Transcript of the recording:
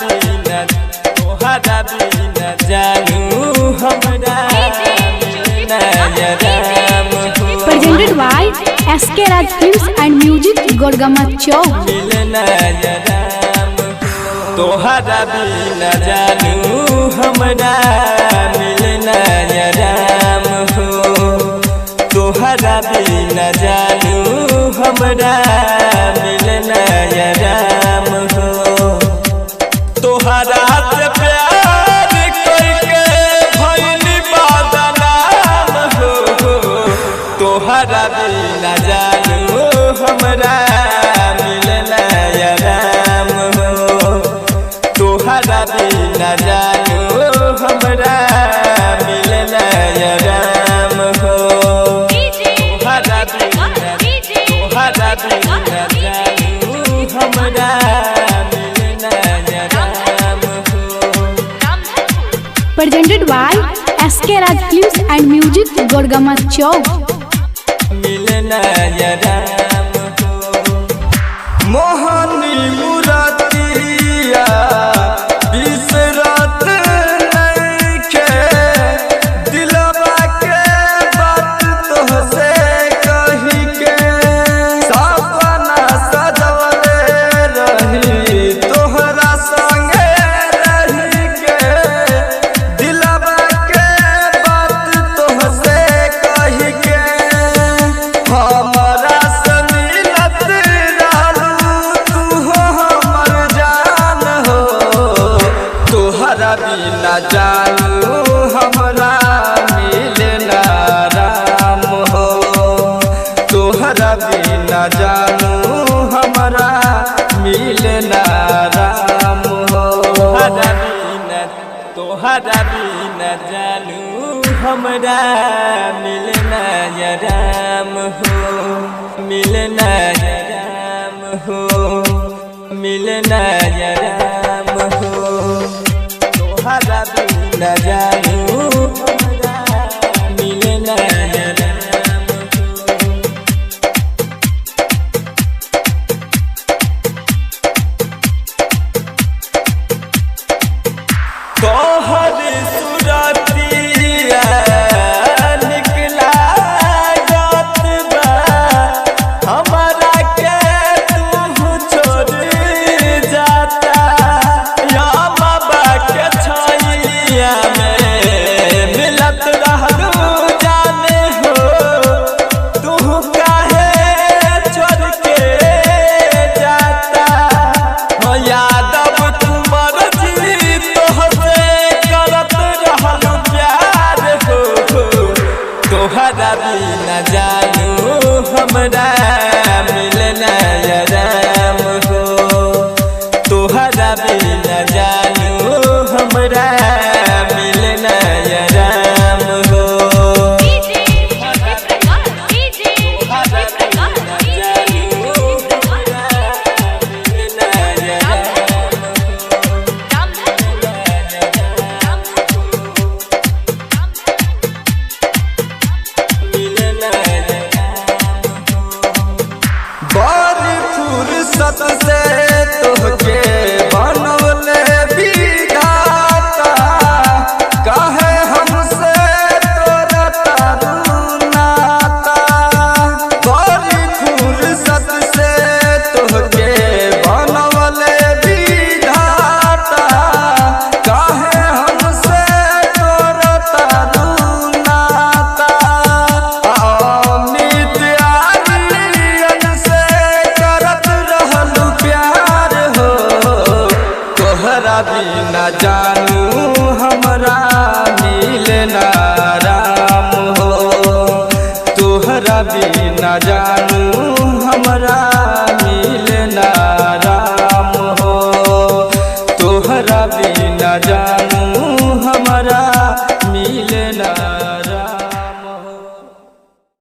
बिना, तोहरा बिना जानू हमरा मिलना आराम हो। Presented by SK Raj Films and Music, Gorgama Chowk. मिलना आराम हो। तोहरा बिना जानू हमरा मिलना आराम हो। तोहरा बिना जानू हमरा मिलना आराम हो। तोहरा से प्यार करके भइल बदनाम हो। तोहरा बिना जानू हमरा मिलना आराम हो। तोहरा बिना जानू हमरा मिलना आराम हो। तोहरा बिना, तोहरा बिना जानू हमरा मिलना आराम हो। Presented by SK Raj Films and Music, Gorgama Chowk. मिलना आराम हो। मोहनी मुरतिया बिसरत नइखे, दिलवा के बात तोहसे कही के। सपना सजवले रही तोहरा संगे रही के, दिलवा के बात तोहसे कही के। हमरा से मिलत रहलू तू हो हमर जान हो। तोहरा बिना जानू हमरा मिलना राम हो। तोहरा बिना जानू हमरा मिलना राम हो। तोहरा बिना, तोहरा बिना जानू हमरा मिलना आराम हो। मिलना आराम हो। मिलना आराम हो। तोहरा बिना जानू हमरा मिलना आराम हो। तोहर सुरतिया निकला जात बा, हमरा के तू छोड़ जाता। या बाबा के छैया में मिलत रहलू जाने हो, तू काहे छोड़ के जाता। हो यादव कुमार जी तोहसे करत रहलू प्यार हो। तोहरा बिना जानू हमरा मिलना आराम हो। तोहरा बिना जानू हमरा मिलना आराम हो। तोहरा बिना जानू हमरा मिलना आराम हो। मिलना आराम हो। बड़ी फुर्सत से तोहके बनवले विधाता, काहे हमसे तोरा तारू नाता। बड़ी फुर्सत से तोहके बनवले विधाता, काहे हमसे तोरा तारू नाता। अमित आर्यन से करत रहलू प्यार हो। तोहरा बिना जानू